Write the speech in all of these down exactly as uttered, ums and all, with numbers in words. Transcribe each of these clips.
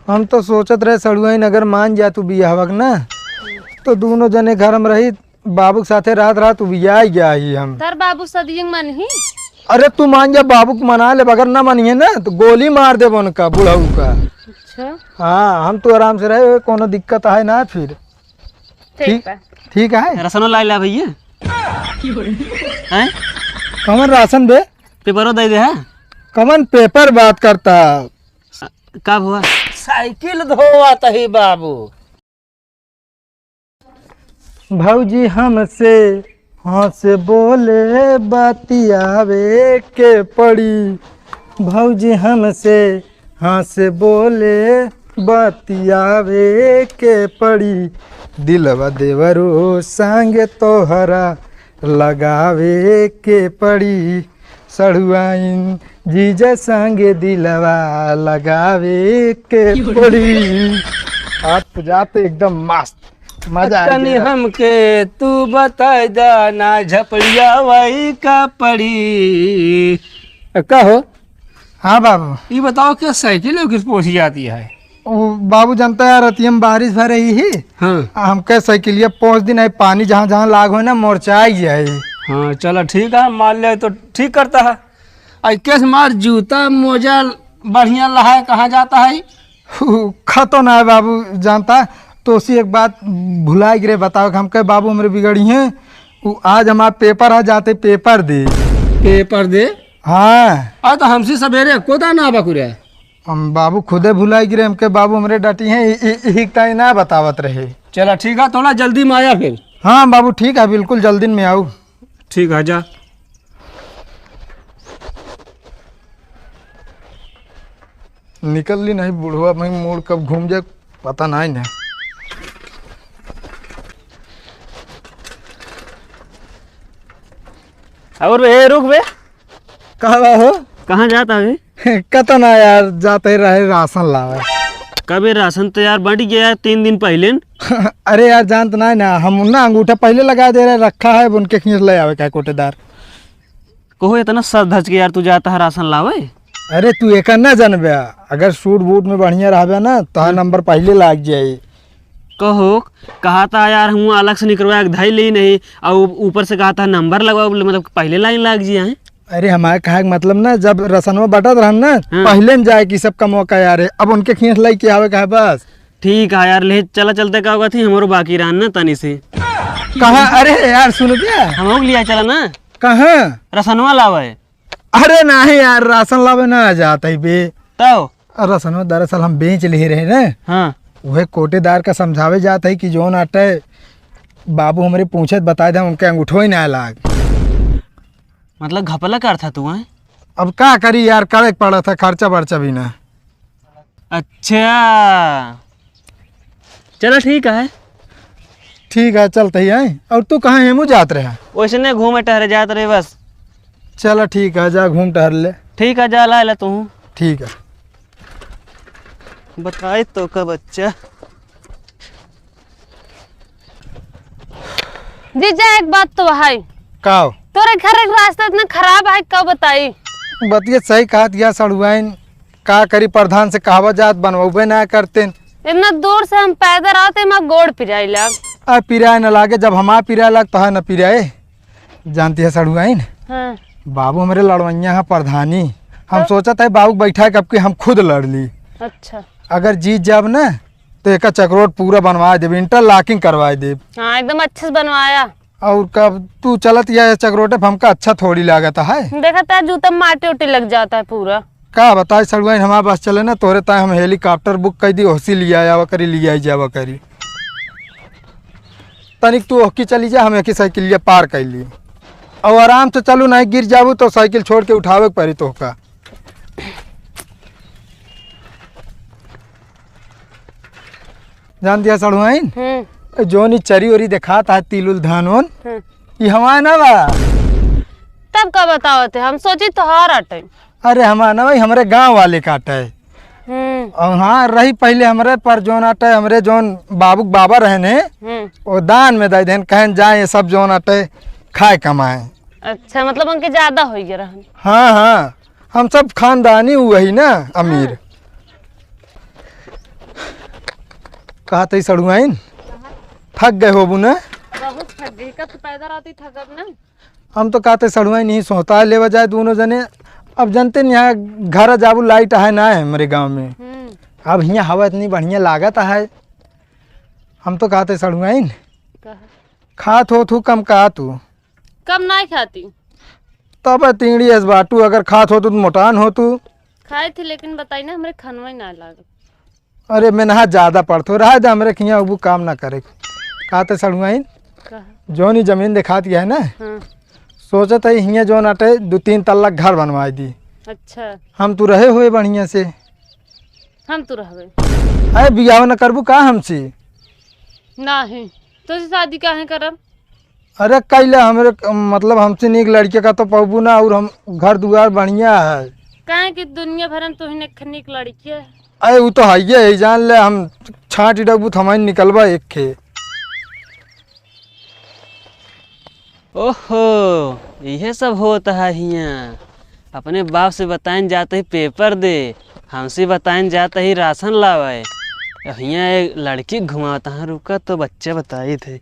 हम तो सोचत रहे सड़ुआइन अगर मान जा तू बियाहवा के ना, तो दूनो जने घर में रही, बाबू के साथे रात रात उबियाई गया ही हम। तार बाबू सदियंग मन ही। अरे तू मान जा, बाबू के मना ले, अगर ना मानिए ना तो गोली मार देबो उनका, बुढ़ऊ का। अच्छा। हाँ, हम तो आराम से रहे, कोनो दिक्कत है ना फिर। ठीक ठीक, बा। ठीक है। राशन लाई ला भैया। हैं? कमन राशन बे? पेपरो दे दे है। कमन पेपर बात करता? का हुआ? साइकिल धोवत ही बाबू। भौजी हमसे हंस बोले बतियावे के पड़ी, भौजी हमसे हंस बोले बतियावे के पड़ी, दिलवा देवरो संग तोहरा लगावे के पड़ी। सड़ुआइन जीजा संगे दिलवा लगावे के पड़ी। आज तो जाते एकदम मस्त, मजा आ तनी गया। हमके तू बताई दा ना, झपड़िया वही का पड़ी। का हो? हाँ बाबू। ये बताओ, क्या साइकिल हो किस पहुंची जाती है? ओ बाबू, जानता है, रतिया में बारिश भर रही ही। हाँ। आ, हमके साइकिलिया पहुँच दिन है, पानी जहाँ जहाँ लाग हो ना, मोर्चा आई है। हाँ, चलो ठीक है, मान ले तो ठीक करता है। आई केस मार जूता मोजा बढ़िया लहाए कहाँ जाता है? उ, खतो ना है बाबू, जानता है, तो उसी एक बात भुलाई गिरे बताओ कि हमके बाबू हमरे बिगड़ी हैं। उ, आज हमारा पेपर है, जाते पेपर दे। पेपर दे? हाँ। आ तो हमसे सवेरे कोदा ना बकुरे। हम बाबू खुदे भुलाई गिरे, हमके बाबू हमरे डांटी हैं, इ-, इ-, इही ताई ना बतावत रहे। चला ठीक है, थोड़ा जल्दी में आया फिर। हाँ बाबू, ठीक है, बिल्कुल जल्दी में आऊ। ठीक है, जा। निकल ली नहीं बुढ़वा, भाई मोड़ कब घूम जाए, पता नहीं ना। और बे, रुक बे। का बा हो? कहाँ जाता है? कतो ना यार, जाते रहे राशन लावे। कबे राशन तो यार बंट गया यार, तीन दिन पहले न। अरे यार, जानत ना है ना, हम ना अंगूठा पहले लगा दे रहे, रखा है, अब उनके खींच ले आवे का कोटेदार। कहो, इतना सर धज के यार तू जाता है राशन लावे? अरे तू एका ना जानबे, अगर सूट बूट में बढ़िया रहबे ना, तो हम्म। नंबर पहले लाग जाई। कहो, कहा था यार, हम अलग से निकलवा के धई ले नहीं, और ऊ-, ऊपर से कहा था नंबर लगवा, मतलब पहले लाइन लाग जी है। अरे हमारे कहा के मतलब ना, जब रसनवा बटत रहन ना, हाँ। पहले न जाए कि सब कमवा का यार है, अब उनके खींच लाई के आवे का है बस। ठीक है यार, ले चला चलते का होगा थी, हमरो बाकी रहन ना तनी से। कहाँ? अरे यार सुन बे। हम लोग लिया चला ना। कहाँ? रसनवा लावे। अरे नाही यार, राशन लावे ना जात है बे। तब? अरे रसनवा दरअसल हम बेच ले रहे ना। हाँ। वह कोटेदार का समझावे जात है कि जौन आटे बाबू हमरे पूछत बताए दे, उनके अंगूठो ही ना लाग। मतलब घपला करता तू, हैं? अब का करी यार, करे के पड़ा था, खर्चा बर्चा भी ना। अच्छा, चलो ठीक है। ठीक है, चलते ही आए। और तू कहाँ हेमू जात रहे? वैसे नहीं, घूमे टहरे जात रहे बस। चलो ठीक है, जा घूम टहर ले। ठीक है, जा ला, ला तू। ठीक है। बताई तो का बच्चा। जीजा, एक बात तो है। का हो? तोरे घर के रास्ता इतना खराब है, का बताई? बतिया सही कहत या सड़ुआइन, का करी, प्रधान से कहवा जात, बनवबे ना करते। इतना दूर से हम पैदल आवते, हमार गोड़ पिराई लाग। आ पिराए न लागे, जब हमार पिराए लाग तो है न पिराए। जानती है सड़ुआइन, हाँ। बाबू हमरे लड़वैया है प्रधानी, हम तो? सोचत है बाबू बैठा है, कब के हम खुद लड़ ली। अच्छा। अगर जीत जाब ना तो एका चकरोट पूरा बनवा देब, इंटरलॉकिंग करवा देब। हाँ, एकदम अच्छे से बनवाया। और कब तू चलत या चकरोटे पे हमका अच्छा थोड़ी लागत है। देखत है जूता में माटी उटी लग जाता है पूरा। का बताई सड़ुआइन, हमारे बस चले ना, तोरे ताए हम हेलीकॉप्टर बुक कर दी, ओहसी लिया आवा करी, लिया जावा करी। तनिक तू ओहकी चली जा, हम एकी साइकिलिया पार कर ली। और आराम से चलू, नहीं गिर जाबू तो साइकिल छोड़ के उठावे के पड़ी तोहका। जान दिया सड़ुआइन, हम्म। ए, जोन ई चरी ओरी देखात है, तिल उल धान ओन, हम्म। ई हमार ना बा। तब का बतावत है, हम सोची तोहार आटे। अरे हमार ना भाई, हमरे गांव वाले का आटे। हम्म। और हाँ, रही पहले हमरे पर जोन आटे, हमरे जोन बाबू के बाबा रहने, हम्म। वो दान में दे देन, कहन जाए ये सब जोन आटे खाए कमाए। अच्छा, मतलब उनके ज्यादा हो गया रहन। हाँ, हाँ। हम सब खानदानी वही ना, अमीर। हाँ। कहा तई सड़ुआइन? कहाँ? थक गए होबू ना? बहुत थक गई। कब से पैदा रहती थकब ना। हम तो कहते सड़ुआइन नहीं सोता लेवा जाए दोनों जने। अब जानते नहीं, यहाँ घर जाबू, लाइट है ना है हमारे गाँव में। हम्म। अब हियाँ हवा इतनी बढ़िया लागत है। हम तो कहते सड़ुआइन। कहा? खात हो तू कम कहा तू? कम नाहीं खाती। तब तींगड़ी एस बाटू, अगर खात हो तू तो मोटान हो तू। खाई थी, लेकिन बताई ना, हमरे खनवा ही ना लागत। अरे, मेनहा ज्यादा पड़त हो, रहे दे, हमरे किहाँ अब काम ना करे। कहते सड़ुआइन, कहा? जौन ई जमीन देखात गया है ना, हाँ। सोचत है हियाँ जौन आटे दो तीन तल्ला घर बनवाई दी। अच्छा। हम तो रहे हुए बढ़िया से। हम तो रहबे। अरे, बियाह न करबू का हमसे? नाही, तोसे शादी काहे करब? अरे, कैले हमरे, मतलब, हमसे नीक लड़के का तो पबू ना, और हम घर दुआर बढ़िया है। काहे कि दुनिया भर में तोहिन एक नीक लड़की है। अरे, उ तो हइये है, जान ले, हम छांट डबू थमाइन निकलबा एक खे। ओहो, इहे सब होत है हियाँ। अपने बाप से बताइन जात ही पेपर दे, हमसे बताइन जात ही राशन लावे। हियाँ एक लड़की घुमावत है, रुका तो बच्चा बताई थे।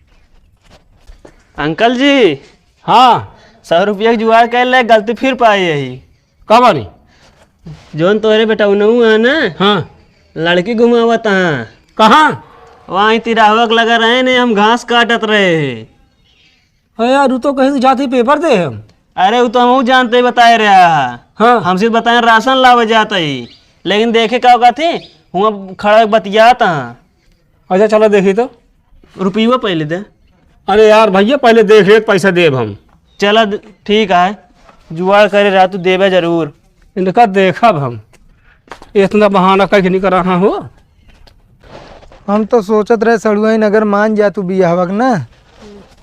अंकल जी। हाँ। सौ रुपया के जुगाड़ कर ले, गलती फिर पाई यही। का बानी? जौन तोहरे बेटा उनहु है ना? हाँ। लड़की घुमावत है। कहाँ? वहाँ तिराहवा के लगा रहे ने, हम घास काटत रहे हैं। अरे यार, उ तो कहीं जाते ही पेपर दे हम। अरे, उ तो हमहू जानते ही बताए रहा है। हाँ। हमसे बताए राशन लावे जाता ही, लेकिन देखे का होगा थी, हुआ खड़ा बतियात हाँ। अच्छा, चलो देखी तो। रुपया पहले दे। अरे यार भैया, पहले देख ले, पैसा देब हम। चला द-, ठीक है, जुगाड़ करे रहा, तू देबे जरूर। इनका देखब हम, इतना बहाना कहीं नहीं करा हो। हम तो सोचत रहे सड़ुआइन अगर मान जा तू बियाहवा के ना,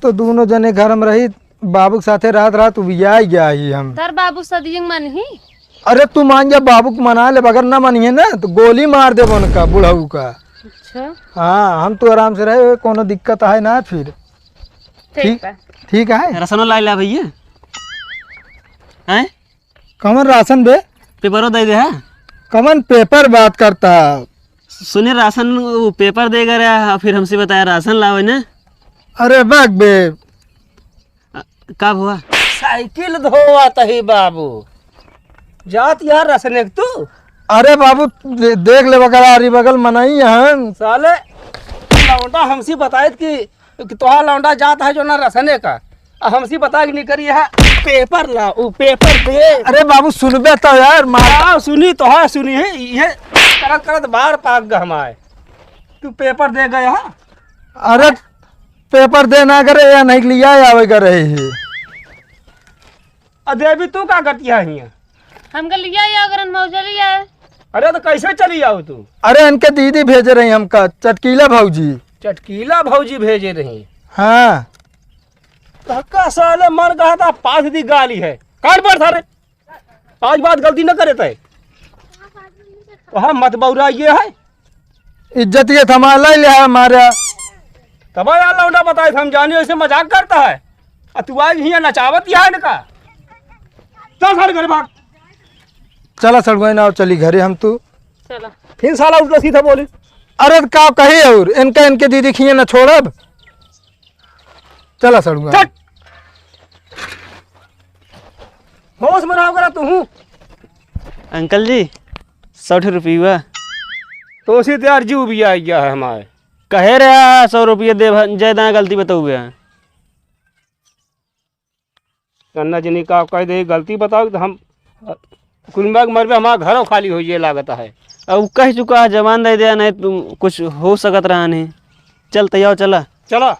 तो दोनों जने घर में रही, बाबू के साथे रात रात उबिया गया ही हम। तार बाबू सदियंग मन ही। अरे तू मान जा, बाबू के मना ले, अगर ना मानिए ना तो गोली मार देब उनका, बुढ़ऊ का। अच्छा। हाँ, हम तो आराम से रहे, कोनो दिक्कत है ना फिर। ठीक ठीक, बा। ठीक है। राशन लाई ला भैया। हैं? कमन राशन बे? पेपरो दे दे है। कमन पेपर बात करता? सुने राशन, वो पेपर दे गए रहा, फिर हमसे बताया राशन लावे ने। अरे बक बे। अ, का हुआ? साइकिल धोवत ही बाबू। जात यार रसने के तू। अरे बाबू, दे-, देख ले बगल, आरी बगल मनई हन। साले, लौंडा हमसे बताइत कि, कि तोहार लौंडा जात है जो ना रसने का। आ हमसे बता के निकरी है, पेपर ला, उ पेपर दे। अरे बाबू, सुनबे तो यार, मार। हाँ, सुनी तो है, सुनी है, ये करत करत बार पाक गहमाए। तू पेपर दे गया है? अरे, पेपर देना करे या नहीं लिया आवे करे ही। आ देवी, तू का करती है हियाँ? हमका लिया या अगर मौजा लिया है। अरे, तो कैसे चली आओ तू? अरे, इनके दीदी भेजे रही हमका, चटकीला भौजी। चटकीला भौजी भेजे रही? हाँ। धक्का साले मन कहा था, पास दी गाली है। काट पड़ सारे। आज बात गलती न करे तय। वहाँ मत बौरा ये है। इज्जत के थमा लाई ले है मारा। तब यार लौंडा बताए, हम जानी ऐसे मजाक करता है। आ तू आज हियाँ नचावत ही है इनका। चल सारे घर भाग। चला सड़ुआइन, आओ चली घरे हम तू। चला। फिर साला उल्टा सीधा बोली। अरे तो का कही और इनका, इनके दीदी खिए न छोड़ब। चला सड़ुआ। चल। होश में रहो करा तू। अंकल जी, सौ ठे रुपया। तो उसी त्यार जीव भी आ गया है हमारे। कहे रहा सौ रुपया दे, जय दाएं गलती बताऊ बे। कन्ना जनी का कह दे गलती बताओ तो हम कुनबा के मरबे, हमारा घरों खाली हो ये लागत है। अब कह चुका है, जबान दे दिया, नहीं तुम कुछ हो सकत रहा नहीं। चल तैयार, चला। चला।